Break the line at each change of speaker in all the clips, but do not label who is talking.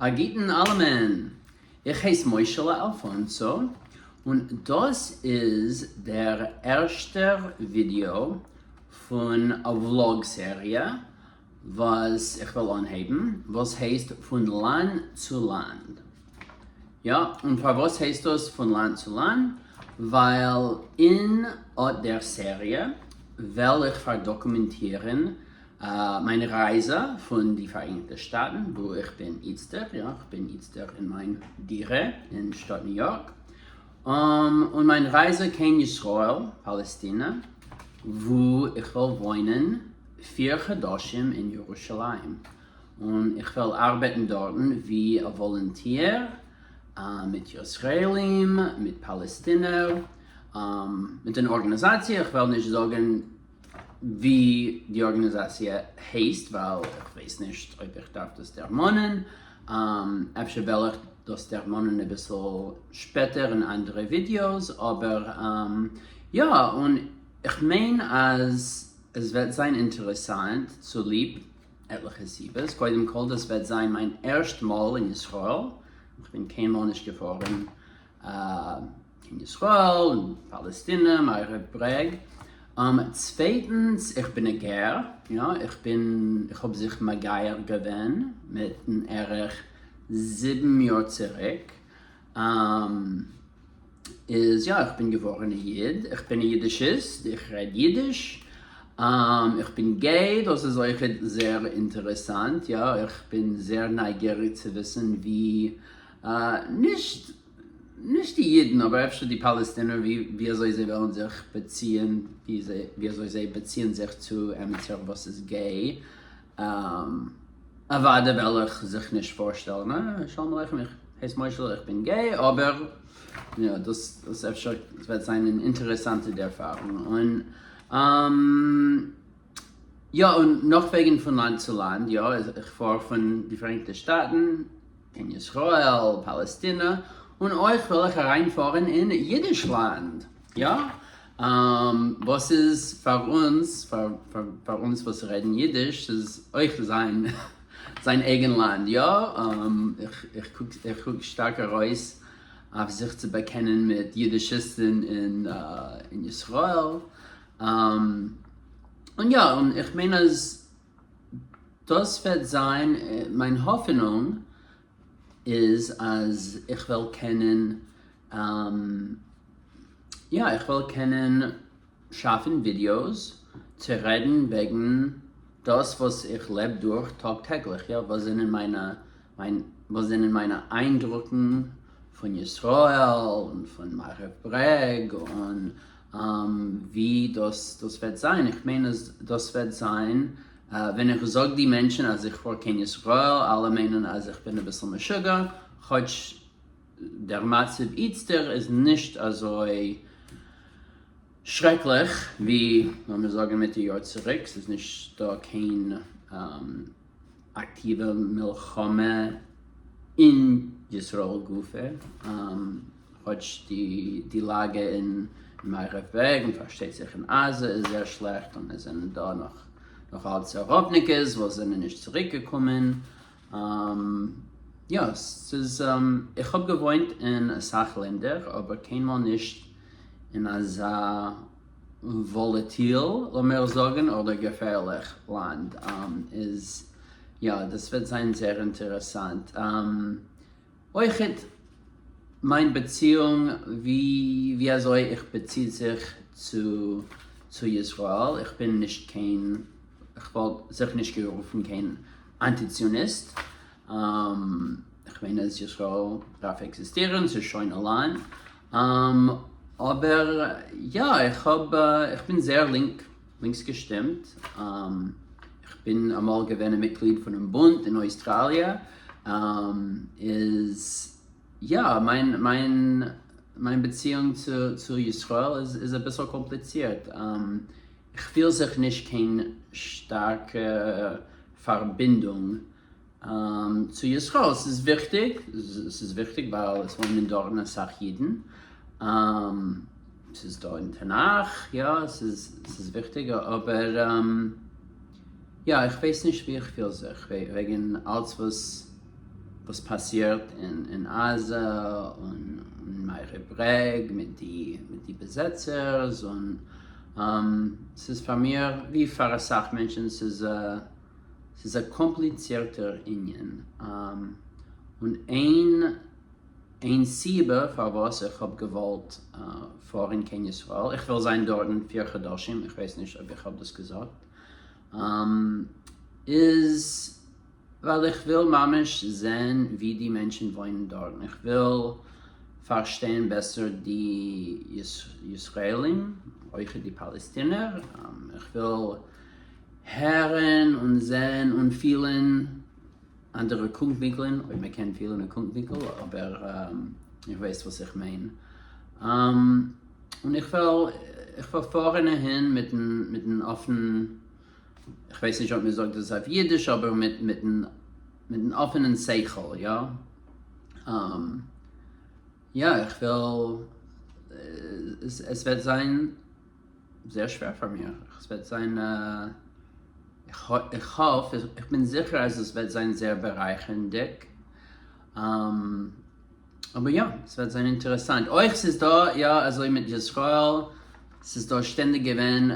א גוטן אלעמען! איך הייס מוישעלע אלפאנסא, און דאס איז דער ערשטער ווידעא פון א vlog סעריע וואס איך וועל אנהייבן, וואס הייסט פון לאנד צו לאנד. יא, און פארוואס הייסט דאס פון לאנד צו לאנד? ווייל אין אט דער סעריע וועל איך פארדאקומענטירן מיין רייזע פון די פאראייניגטע שטאטן וואו איך בין איצטער, יא, איך בין איצטער אין מיין דירה אין שטאט ניו יארק, און מיין רייזע קיין ישראל, פאלעסטינע, וואו איך וועל וואוינען פיר חדשים אין ירושלים, און איך וועל ארבעטן דארטן ווי א volunteer מיט ישראלים, מיט פאלעסטינער, מיט אן ארגאניזאציע, איך וועל נישט זאגן ווי די ארגאניזאציע הייסט ווייל איך ווייס נישט אויב איך דארף דאס דערמאנען, אפשר וועל איך דאס דערמאנען אביסל שפעטער אין אנדערע ווידיאוס, אבער יא, און איך מיין אז עס וועט זיין אינטערעסאנט צוליב עטליכע סיבות, קודם כל דאס וועט זיין מיין ערשט מאל אין ישראל, איך בין קיינמאל נישט געפארן קיין ישראל און פאלעסטינע, מערב ברעג. צווייטנס, איך בין א גר, יא, איך בין, איך האב זיך מגייר געווען מיט אן ערך 7 יאר צוריק, איז יא, איך בין געווארן א איד, איך בין א יידישיסט, איך רעד אידיש, איך בין gay, דאס איז אויכעט זייער אינטערעסאנט, יא, איך בין זייער נייגעריג צו וויסן ווי, נישט נישט די אידן אבער אפשר די פאלעסטינער ווי אזוי זיי וועלן זיך באציען, ווי אזוי זיי באציען זיך צו עמיצער וואס איז gay. אוודאי וועל איך זיך נישט פארשטעלן, אה, שלום עליכם איך הייס מוישעלע איך בין gay, אבער יא דאס דאס אפשר וועט זיין אן אינטערעסאנטע ערפארונג. און יא און נאך וועגן פון לאנד צו לאנד, יא איך פאר פון די פאראייניגטע שטאטן קיין ישראל, פאלעסטינע, און אויך וויל איך אריינפארן אין אידישלאנד, יא, וואס איז פאר אונז, פאר אונז וואס רעדן אידיש, ס'איז אויך זיין זיין אייגן לאנד, יא, איך קוק איך קוק שטארק ארויס אויף זיך צו באקענען מיט אידישיסטן אין ישראל, און יא, און איך מיין אז דאס וועט זיין, מיין האפענונג איז אז איך וועל קענען, יא, איך וועל קענען שאפן ווידיאוס צו רעדן וועגן דאס וואס איך לעב דורך טאג טעגליך, יא, וואס זענען מיינע מיין וואס זענען מיינע איינדרוקן פון ישראל און פון מערב ברעג און ווי דאס דאס וועט זיין, איך מיין אז דאס וועט זיין ווען איך זאג די מענטשן אז איך פאר קיין ישראל, אלע מיינען אז איך בין אביסל משוגע, כאטש דער מצב איצטער איז נישט אזוי שרעקליך ווי לאמיר זאגן מיט א יאר צוריק, ס'איז נישטא קיין אקטיווע מלחמה אין ישראל גופא, כאטש די לאגע אין מערב ברעג און פארשטייט זיך אין עזה איז זייער שלעכט און עס זענען דא נאך נאך אלץ עראפניקעס וואס זענען נישט צוריק געקומען. יא, ס'איז, איך האב געוואוינט אין אסאך לענדער אבער קיינמאל נישט אין אזא volatile לאמיר זאגן אדער געפערליך לאנד איז יא דאס וועט זיין זייער אינטערעסאנט. אויכעט מיין באציאונג ווי ווי אזוי איך באצי זיך צו צו ישראל איך בין נישט קיין איך וואלט זיך נישט גערופן קיין אנטי ציוניסט איך מיין אז ישראל דארף עקזיסטירן ס'איז שוין א לאנד אבער יא איך האב איך בין זייער לינק לינקס געשטימט איך בין אמאל געווען א מיטגליד פונעם בונד אין אויסטראליע איז יא מיין מיין מיין באציאונג צו צו ישראל איז איז אביסל קאמפליצירט איך פיל זיך נישט קיין שטארקע פארבינדונג צו ישראל, ס'איז וויכטיג, ס'איז וויכטיג ווייל עס וואוינען דארטן אסאך אידן, ס'איז דא אין תנך, יא, ס'איז ס'איז וויכטיג, אבער יא, איך ווייס נישט ווי איך פיל זיך וועגן אלץ וואס. וואס פאסירט אין עזה און אין מערב ברעג מיט די מיט די באזעצערס, און ס'איז פאר מיר ווי פאר אסאך מענטשן ס'איז ס'איז א קאמפליצירטער ענין, און איין איין סיבה פארוואס איך האב געוואלט פארן קיין ישראל, איך וויל זיין דארטן 4 חדשים, איך ווייס נישט אויב איך האב דאס געזאגט, איז ווייל איך וויל ממש זען ווי די מענטשן וואוינען דארטן, איך וויל פארשטיין בעסער די ישראלים, אויך די פאלעסטינער, איך וויל הערן און זען און פילן אנדערע קוקווינקלען, אויב מען קען פילן א קוקווינקל, אבער איך ווייס וואס איך מיין. און איך וועל פארן אהין מיטן אפן, איך ווייס נישט אויב מען זאגט דאס אויף אידיש, אבער מיטן אפענעם שכל, יא. יא, איך וויל, עס וועט זיין זייער שווער פאר מיר. עס וועט זיין, איך האף, איך בין זיכער אז עס וועט זיין זייער בארייכענדיג. אבער יא, עס וועט זיין אינטערעסאנט. אויך ס'איז דא, יא, אזוי מיט ישראל, ס'איז דא שטענדיג געווען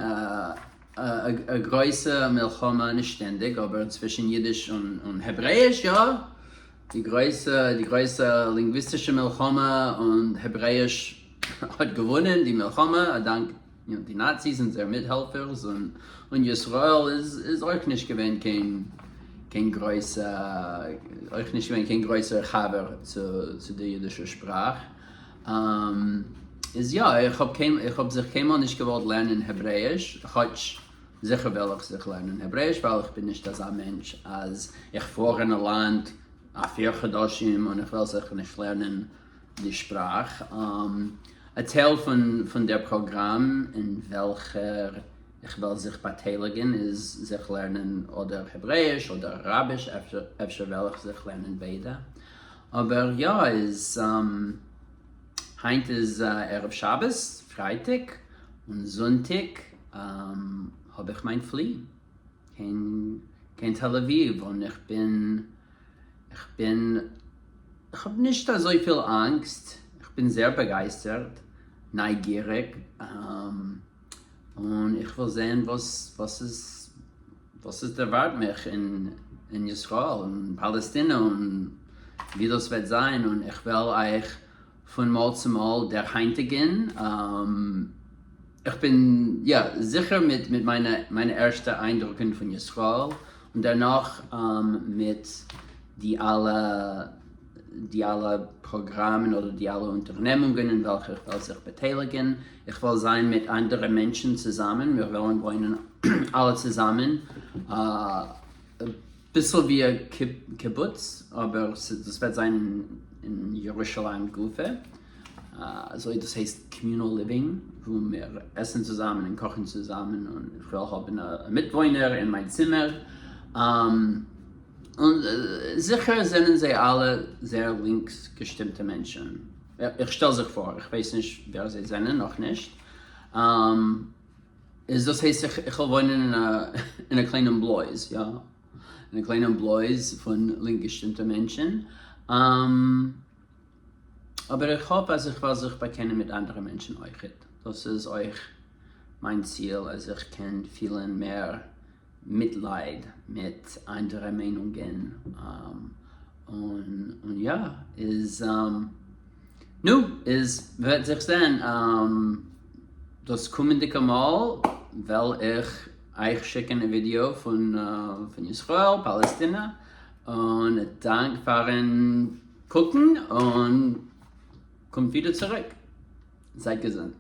א גרויסע מלחמה, נישט שטענדיג, אבער צווישן אידיש און העברעאיש, יא, די גרויסע לינגוויסטישע מלחמה, און העברעאיש האט געוואונען די מלחמה, א דאנק די נאציס און זייער מיטהעלפערס, און ישראל איז אויך נישט געווען קיין גרויסער חבר צו די אידישע שפראך. איז יא, איך האב זיך קיינמאל נישט געוואלט לערנען העברעאיש, כאטש זיכער וועל איך זיך לערנען העברעאיש, ווייל איך בין נישט אזא מענטש אז איך פאר אין א לאנד א 4 חדשים און איך וועל זיך נישט לערנען די שפראך. א טייל פון דער פראגראם אין וועלכער איך וועל זיך באטייליגן איז זיך לערנען אדער העברעאיש אדער אראביש, אפשר וועל איך זיך לערנען ביידע. אבער יא, איז היינט איז ערב שבת, פרייטאג, און זונטאג האב איך מיין פלי קיין תל אביב, און איך האב נישט אזויפיל אנגסט, איך בין זייער באגייסטערט, נייגעריג, און איך וויל זען וואס עס דערווארט מיך אין ישראל און פאלעסטינע און ווי דאס וועט זיין, און איך וועל אייך פון מאל צו מאל דערהיינטיגן. איך בין, יא, זיכער מיט מיינע ערשטע איינדרוקן פון ישראל, און דערנאך מיט די אלע פראגראמען אדער די אלע אונטערנעמונגען אין וועלכע איך וועל זיך באטייליגן. איך וועל זיין מיט אנדערע מענטשן צוזאמען, מיר וועלן וואוינען אלע צוזאמען, ביסל ווי א קיבוץ, אבער דאס וועט זיין אין ירושלים גופא. אזוי דאס הייסט communal living, וואו מיר עסן צוזאמען און קאכן צוזאמען, און איך וועל האבן א מיטוואוינער אין מיין צימער. און זיכער זענען זיי אלע זייער לינקס געשטימטע מענטשן. איך שטעל זיך פאר, איך ווייס נישט ווער זיי זענען נאכנישט. איז דאס הייסט איך וועל וואוינען אין א קליינעם בלויז, יא, אין א קליינעם בלויז פון לינק געשטימטע מענטשן. אבער איך האף אז איך וועל זיך באקענען מיט אנדערע מענטשן אויכעט. דאס איז אויך מיין ציל, אז איך קען פילן מער מיטלייד מיט אנדערע מיינונגען. און יא, איז נו, איז וועט זיך זען. דאס קומענדיגע מאל וועל איך אייך שיקן א ווידעא פון ישראל, פאלעסטינע, און דאנק פארן קוקן און קומט ווידער צוריק. זייט געזונט.